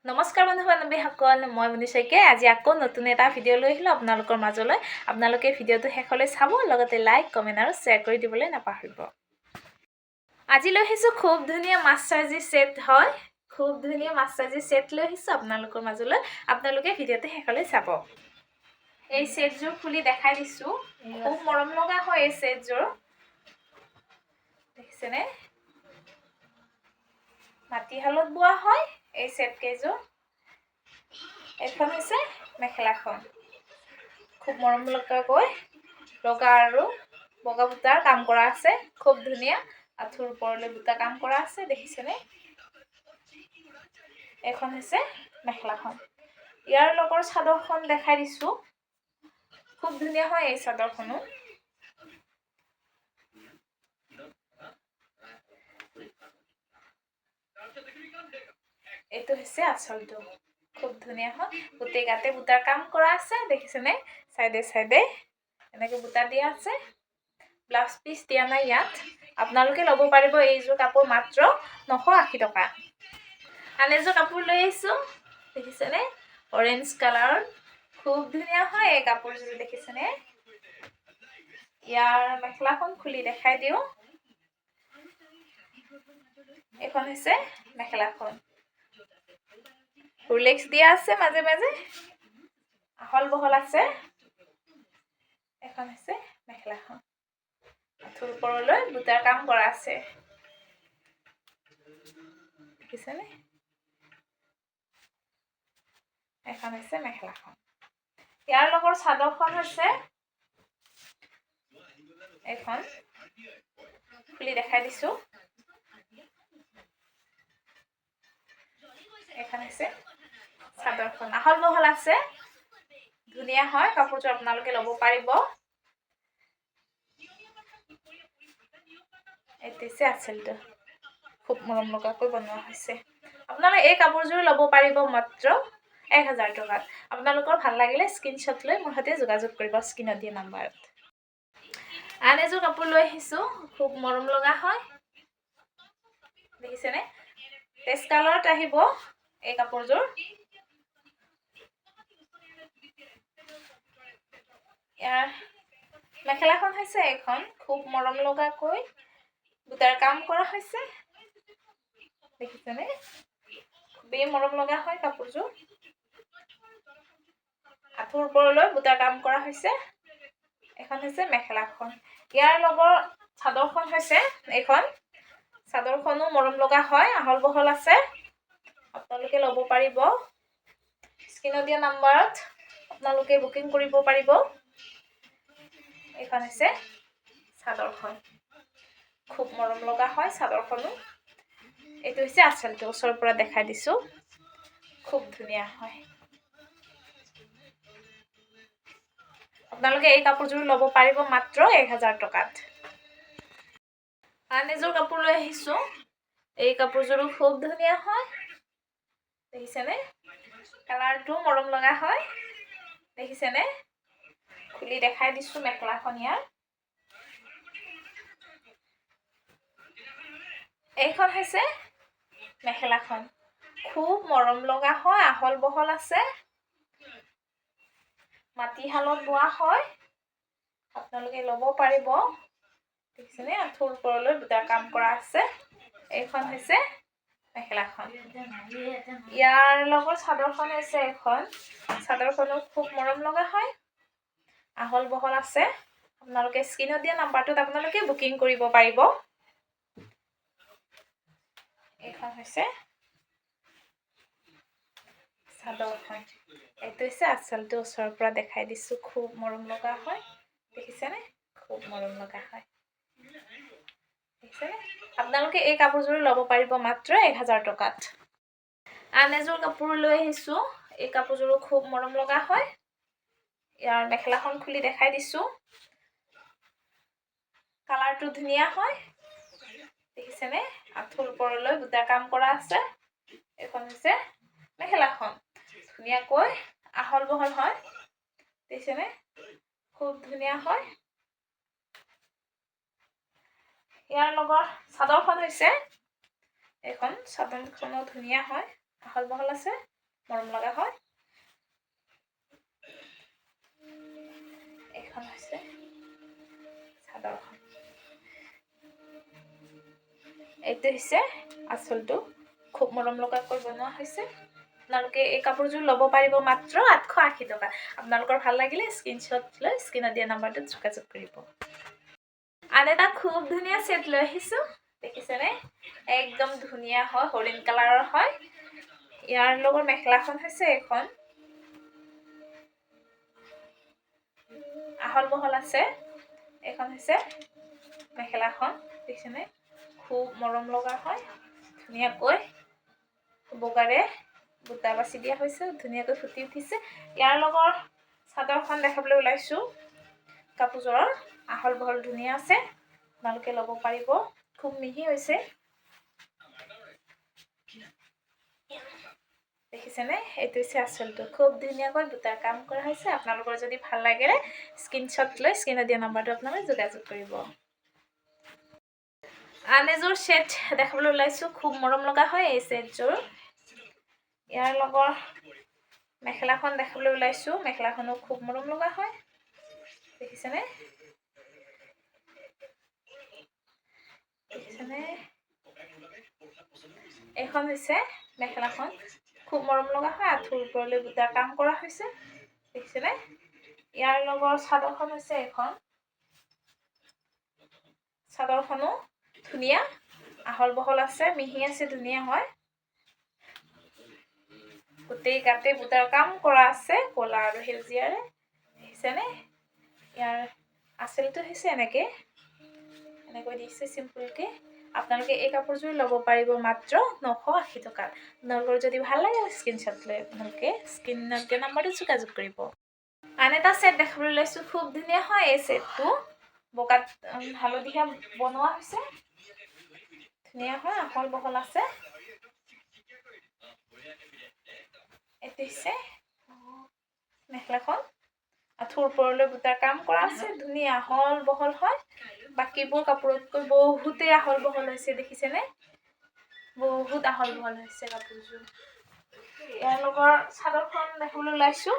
নমস্কাৰ বন্ধু বান্ধৱীসকল, মই মুনি শইকীয়াই আজি আকৌ নতুন এটা ভিডিঅ' লৈ আহিলোঁ আপোনালোকৰ মাজলৈ। আপোনালোকে ভিডিঅ'টো শেষলৈ চাব, লগতে লাইক, কমেণ্ট আৰু শ্বেয়াৰ কৰি দিবলৈ নাপাহৰিব। আজি লৈ আহিছোঁ খুব ধুনীয়া মাছচাৰ্জি ছেট হয়। খুব ধুনীয়া মাছচাৰ্জি ছেট লৈ আহিছোঁ আপোনালোকৰ মাজলৈ। আপোনালোকে ভিডিঅ'টো শেষলৈ চাব। এই ছেটযোৰ খুলি দেখাই দিছোঁ। খুব মৰম লগা হয় এই ছেটযোৰ, দেখিছেনে? মাটিশালত বোৱা হয় এই ছেট কেইযোৰ। এইখন হৈছে মেখেলাখন। খুব মৰম লগাকৈ ৰঙা আৰু বগা বুটাৰ কাম কৰা আছে। খুব ধুনীয়া আঁঠুৰ ওপৰলৈ বুটা কাম কৰা আছে, দেখিছেনে? এইখন হৈছে মেখেলাখন। ইয়াৰ লগৰ চাদৰখন দেখাই দিছোঁ। খুব ধুনীয়া হয় এই চাদৰখনো। এইটো হৈছে আচলটো। খুব ধুনীয়া হয়। গোটেই গাতে বুটাৰ কাম কৰা আছে, দেখিছেনে? চাইডে চাইডে এনেকৈ বুটা দিয়া আছে। ব্লাউজ পিচ দিয়া নাই ইয়াত। আপোনালোকে ল'ব পাৰিব এইযোৰ কাপোৰ মাত্ৰ 980 টকা। আন এযোৰ কাপোৰ লৈ আহিছোঁ, দেখিছেনে? অৰেঞ্জ কালাৰ, খুব ধুনীয়া হয় এই কাপোৰযোৰ, দেখিছেনে? ইয়াৰ মেখেলাখন খুলি দেখাই দিওঁ। এইখন হৈছে মেখেলাখন। ৰুলেক্স দিয়া আছে, মাজে মাজে আহল বহল আছে। এখন হৈছে মেখেলাখন। আঁঠুৰ ওপৰলৈ বুটাৰ কাম কৰা আছে, দেখিছেনে? এখন হৈছে মেখেলাখন। ইয়াৰ লগৰ চাদৰখন হৈছে এইখন। খুলি দেখাই দিছোঁ। এইখন হৈছে চাদৰখন। আহল বহল আছে, ধুনীয়া হয় কাপোৰযোৰ। আপোনালোকে ল'ব পাৰিব। এইটো হৈছে আচলটো। খুব মৰম লগাকৈ বনোৱা হৈছে। আপোনালোকে এই কাপোৰযোৰ ল'ব পাৰিব মাত্ৰ 1000 টকাত। আপোনালোকৰ ভাল লাগিলে স্ক্ৰীনশ্বট লৈ মোৰ সৈতে যোগাযোগ কৰিব স্ক্ৰীণত দিয়া নাম্বাৰত। আন এযোৰ কাপোৰ লৈ আহিছোঁ, খুব মৰম লগা হয়, দেখিছেনে? পেষ্ট কালাৰত আহিব এই কাপোৰযোৰ। ইয়াৰ মেখেলাখন হৈছে এইখন। খুব মৰম লগাকৈ বুটাৰ কাম কৰা হৈছে, দেখিছেনে? খুবেই মৰম লগা হয় কাপোৰযোৰ। আঁঠুৰ ওপৰলৈ বুটাৰ কাম কৰা হৈছে। এইখন হৈছে মেখেলাখন। ইয়াৰ লগৰ চাদৰখন হৈছে এইখন। চাদৰখনো মৰম লগা হয়, আহল বহল আছে। আপোনালোকে ল'ব পাৰিব। স্ক্ৰীণত দিয়া নাম্বাৰত আপোনালোকে বুকিং কৰিব পাৰিব। এইখন হৈছে চাদৰখন। খুব মৰম লগা হয় চাদৰখনো। এইটো হৈছে আচলটো, ওচৰৰ পৰা দেখাই দিছোঁ। খুব ধুনীয়া হয়। আপোনালোকে এই কাপোৰযোৰ ল'ব পাৰিব মাত্ৰ 1000 টকাত। আন এযোৰ কাপোৰ লৈ আহিছোঁ। এই কাপোৰযোৰো খুব ধুনীয়া হয়, দেখিছেনে? কালাৰটো মৰম লগা হয়, দেখিছেনে? খুলি দেখাই দিছোঁ মেখেলাখন ইয়াৰ। এইখন হৈছে মেখেলাখন। খুব মৰম লগা হয়, আহল বহল আছে। মাটিশালত বোৱা হয়। আপোনালোকে ল'ব পাৰিব, দেখিছেনে? আঁঠুৰ ওপৰলৈ বুটাৰ কাম কৰা আছে। এইখন হৈছে মেখেলাখন। ইয়াৰ লগৰ চাদৰখন হৈছে এইখন। চাদৰখনো খুব মৰম লগা হয়, আহল বহল আছে। আপোনালোকে স্ক্ৰীণত দিয়া নাম্বাৰটোত আপোনালোকে বুকিং কৰিব পাৰিব। এইখন হৈছে চাদৰখন। এইটো হৈছে আচলটো, ওচৰৰ পৰা দেখাই দিছোঁ। খুব মৰম লগা হয়, দেখিছেনে? খুব মৰম লগা হয়, দেখিছেনে? আপোনালোকে এই কাপোৰযোৰ ল'ব পাৰিব মাত্ৰ 1000 টকাত। আন এযোৰ কাপোৰ লৈ আহিছোঁ। এই কাপোৰযোৰো খুব মৰম লগা হয়। ইয়াৰ মেখেলাখন খুলি দেখাই দিছোঁ। কালাৰটো ধুনীয়া হয়, দেখিছেনে? আঁঠুৰ ওপৰলৈ বুটা কাম কৰা আছে। এইখন হৈছে মেখেলাখন। ধুনীয়াকৈ আহল বহল হয়, দেখিছেনে? খুব ধুনীয়া হয়। ইয়াৰ লগৰ চাদৰখন হৈছে এইখন। চাদৰখনো ধুনীয়া হয়, আহল বহল আছে, মৰম লগা হয়। এইখন হৈছে চাদৰখন। এইটো হৈছে আচলটো, খুব মৰম লগাকৈ বনোৱা হৈছে। আপোনালোকে এই কাপোৰযোৰ ল'ব পাৰিব মাত্ৰ 880 টকা। আপোনালোকৰ ভাল লাগিলে স্ক্ৰীনশ্বট লৈ স্ক্ৰীণত দিয়া নাম্বাৰটোত যোগাযোগ কৰিব। আন এটা খুব ধুনীয়া ছেট লৈ আহিছোঁ, দেখিছেনে? একদম ধুনীয়া হয়, হৰিণ কালাৰৰ হয়। ইয়াৰ লগত মেখেলাখন হৈছে এইখন, আহল বহল আছে। এইখন হৈছে মেখেলাখন, দেখিছেনে? খুব মৰম লগা হয়, ধুনীয়াকৈ বগাৰে বুটা বাছি দিয়া হৈছে, ধুনীয়াকৈ ফুটি উঠিছে। ইয়াৰ লগৰ চাদৰখন দেখাবলৈ ওলাইছোঁ। কাপোৰযোৰৰ আহল বহল ধুনীয়া আছে, আপোনালোকে ল'ব পাৰিব। খুব মিহি হৈছে, দেখিছেনে? এইটো হৈছে আচলটো, খুব ধুনীয়াকৈ বুটাৰ কাম কৰা হৈছে। আপোনালোকৰ যদি ভাল লাগিলে স্ক্ৰীনশ্বট লৈ স্ক্ৰীণত দিয়া নাম্বাৰটো আপোনালোকে যোগাযোগ কৰিব। আন এযোৰ ছেট দেখাবলৈ ওলাইছোঁ, খুব মৰম লগা হয় এই ছেটযোৰ। ইয়াৰ লগৰ মেখেলাখন দেখাবলৈ ওলাইছোঁ, মেখেলাখনো খুব মৰম লগা হয়, দেখিছেনে? দেখিছেনে? এইখন হৈছে মেখেলাখন, খুব মৰম লগা হয়, আঁঠুৰ ওপৰলৈ বুটা কাম কৰা হৈছে, দেখিছেনে? ইয়াৰ লগৰ চাদৰখন হৈছে এইখন, চাদৰখনো ধুনীয়া, আহল বহল আছে, মিহি আছে, ধুনীয়া হয়। গোটেই গাতে বুটাৰ কাম কৰা আছে, ক'লা আৰু সেউজীয়াৰে, দেখিছেনে? ইয়াৰ আচলটো হৈছে এনেকে, এনেকৈ দিছে চিম্পুলকে। আপোনালোকে এই কাপোৰযোৰ ল'ব পাৰিব মাত্ৰ 980 টকাত। আপোনালোকৰ যদি ভাল লাগে স্ক্ৰীনশ্বট লৈ আপোনালোকে স্ক্ৰীণত দিয়া নাম্বাৰটোত যোগাযোগ কৰিব। আন এটা ছেট দেখাবলৈ লৈছোঁ, খুব ধুনীয়া হয় এই ছেটটো, বগাত হালধীয়া বনোৱা হৈছে, ধুনীয়া হয়, আহল বহল আছে। এইটো হৈছে মেখেলাখন, আঁঠুৰ ওপৰলৈ বুটাৰ কাম কৰা আছে, ধুনীয়া আহল বহল হয়। বাকীবোৰ কাপোৰতকৈ বহুতেই আহল বহল হৈছে, দেখিছেনে? বহুত আহল বহল হৈছে কাপোৰযোৰ। ইয়াৰ লগৰ চাদৰখন দেখাবলৈ ওলাইছোঁ,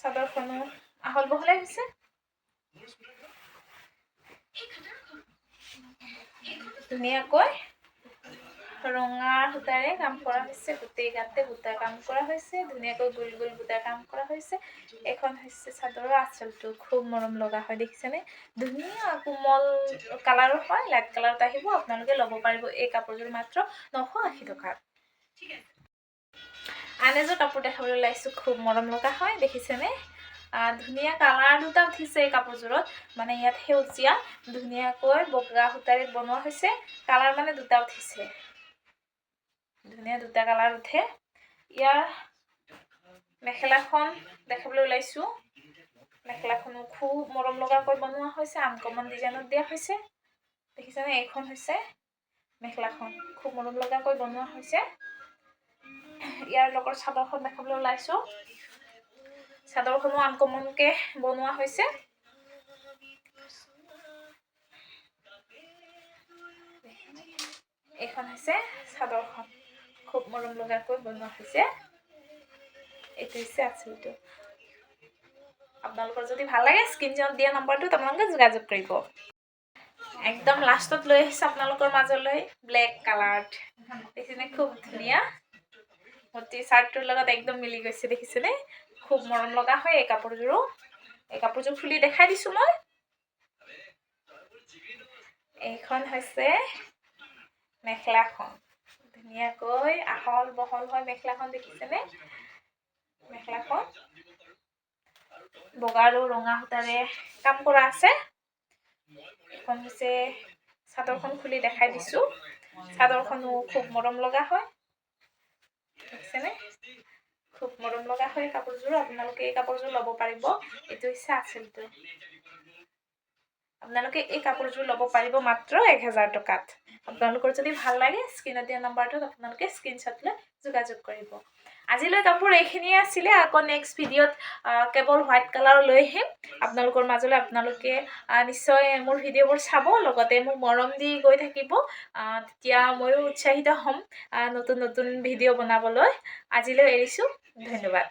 চাদৰখনো আহল বহলেই হৈছে। ধুনীয়াকৈ ৰঙা সূতাৰে কাম কৰা হৈছে, গোটেই গাতে বুটা কাম কৰা হৈছে, ধুনীয়াকৈ গোল গোল বুটা কাম কৰা হৈছে। এইখন হৈছে চাদৰৰ আঁচলটো, খুব মৰম লগা হয়, দেখিছেনে? ধুনীয়া কোমল কালাৰৰ হয়, লাইট কালাৰত আহিব। আপোনালোকে ল'ব পাৰিব এই কাপোৰযোৰ মাত্ৰ 980 টকাত। আন এযোৰ কাপোৰ দেখাবলৈ ওলাইছোঁ, খুব মৰম লগা হয়, দেখিছেনে? ধুনীয়া কালাৰ দুটা উঠিছে এই কাপোৰযোৰত, মানে ইয়াত সেউজীয়া ধুনীয়াকৈ বগা সূতাৰে বনোৱা হৈছে, কালাৰ মানে দুটা উঠিছে, ধুনীয়া দুটা কালাৰ উঠে। ইয়াৰ মেখেলাখন দেখাবলৈ ওলাইছোঁ, মেখেলাখনো খুব মৰম লগাকৈ বনোৱা হৈছে, আনকমন ডিজাইনত দিয়া হৈছে, দেখিছেনে? এইখন হৈছে মেখেলাখন, খুব মৰম লগাকৈ বনোৱা হৈছে। ইয়াৰ লগৰ চাদৰখন দেখাবলৈ ওলাইছোঁ, চাদৰখনো আনকমনকৈ বনোৱা হৈছে। এইখন হৈছে চাদৰখন, খুব মৰম লগাকৈ বনোৱা হৈছে। এইটো হৈছে আচলটো। আপোনালোকৰ যদি ভাল লাগে স্ক্ৰীনশ্বট দিয়া নাম্বাৰটোত আপোনালোকে যোগাযোগ কৰিব। একদম লাষ্টত লৈ আহিছোঁ আপোনালোকৰ মাজলৈ ব্লেক কালাৰত, দেখিছেনে? খুব ধুনীয়া, মতি চাৰ্টটোৰ লগত একদম মিলি গৈছে, দেখিছেনে? খুব মৰম লগা হয় এই কাপোৰযোৰো। এই কাপোৰযোৰ খুলি দেখাই দিছোঁ মই। এইখন হৈছে মেখেলাখন, ধুনীয়াকৈ আহল বহল হয় মেখেলাখন, দেখিছেনে? মেখেলাখন বগা আৰু ৰঙা সূতাৰে কাম কৰা আছে। এইখন হৈছে চাদৰখন, খুলি দেখাই দিছোঁ। চাদৰখনো খুব মৰম লগা হয়, দেখিছেনে? খুব মৰম লগা হয় কাপোৰযোৰ। আপোনালোকে এই কাপোৰযোৰ ল'ব পাৰিব। এইটো হৈছে আচলটো। আপোনালোকে এই কাপোৰযোৰ ল'ব পাৰিব মাত্ৰ 1000 টকাত। আপোনালোকৰ যদি ভাল লাগে, স্ক্ৰীণত দিয়া নাম্বাৰটোত আপোনালোকে স্ক্ৰীনশ্বট লৈ যোগাযোগ কৰিব। আজিলৈ কাপোৰ এইখিনিয়ে আছিলে। আকৌ নেক্সট ভিডিঅ'ত কেৱল হোৱাইট কালাৰ লৈ আহিম আপোনালোকৰ মাজলৈ। আপোনালোকে নিশ্চয় মোৰ ভিডিঅ'বোৰ চাব, লগতে মোক মৰম দি গৈ থাকিব। তেতিয়া ময়ো উৎসাহিত হ'ম নতুন নতুন ভিডিঅ' বনাবলৈ। আজিলৈ এৰিছোঁ, ধন্যবাদ।